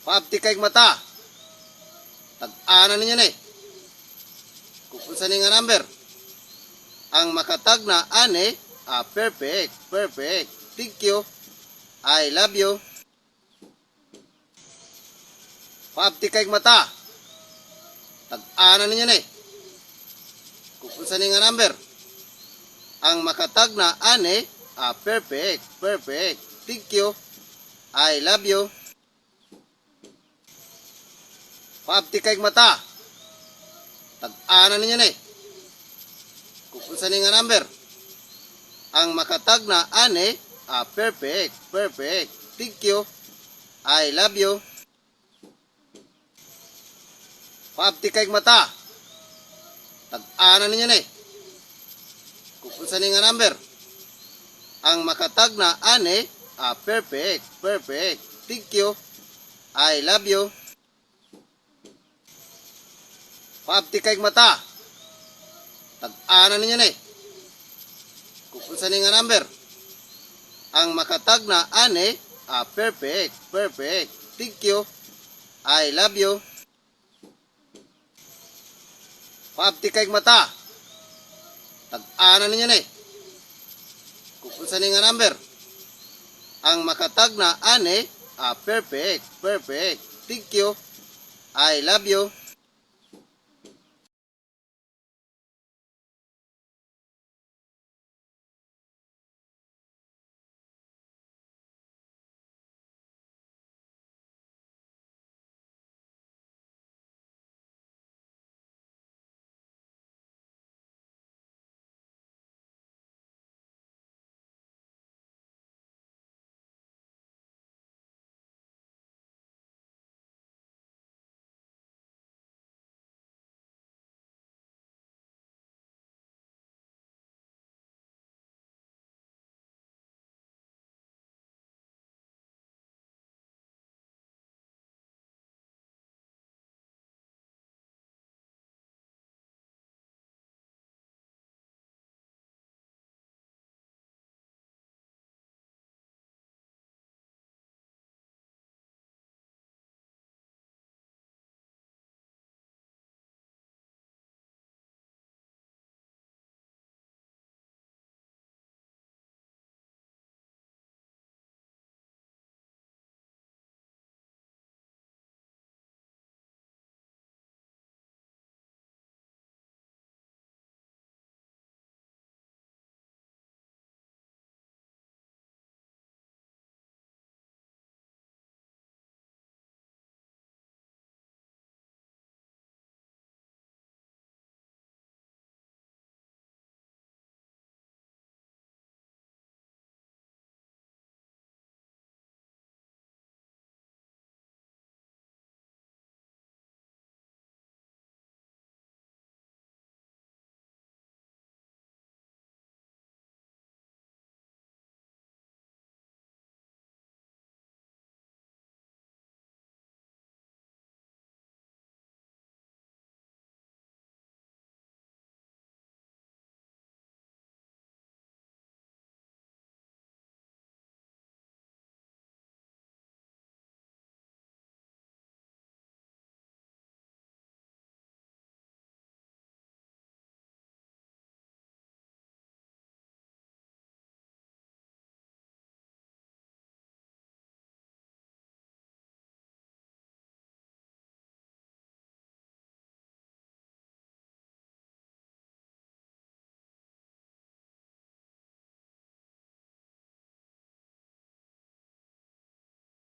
Paabti kay mata. Tag-ana ninyo ni. Kung unsa ni nga number. Ang makatagna ani, ah, perfect, perfect. Thank you. I love you. Paabti kay mata. Tag-ana ninyo ni. Kung unsa ni nga number. Ang makatagna ani, ah, perfect, perfect. Thank you. I love you. Paabti kay mata. Tag-ana ninyo ni. Kung unsa ni nga number. Ang makatagna ani, ah, perfect, perfect. Thank you. I love you. Paabti kay mata. Tag-ana ninyo ni. Kung unsa ni nga number. Ang makatagna ani, ah, perfect, perfect. Thank you. I love you. Paabti kay mata. Tag-ana ninyo ni. Kung unsa ni nga number. Ang makatagna ani, ah, perfect, perfect. Thank you. I love you. Paabti kay mata. Tag-ana ninyo ni. Kung unsa ni nga number. Ang makatagna ani, ah, perfect, perfect. Thank you. I love you.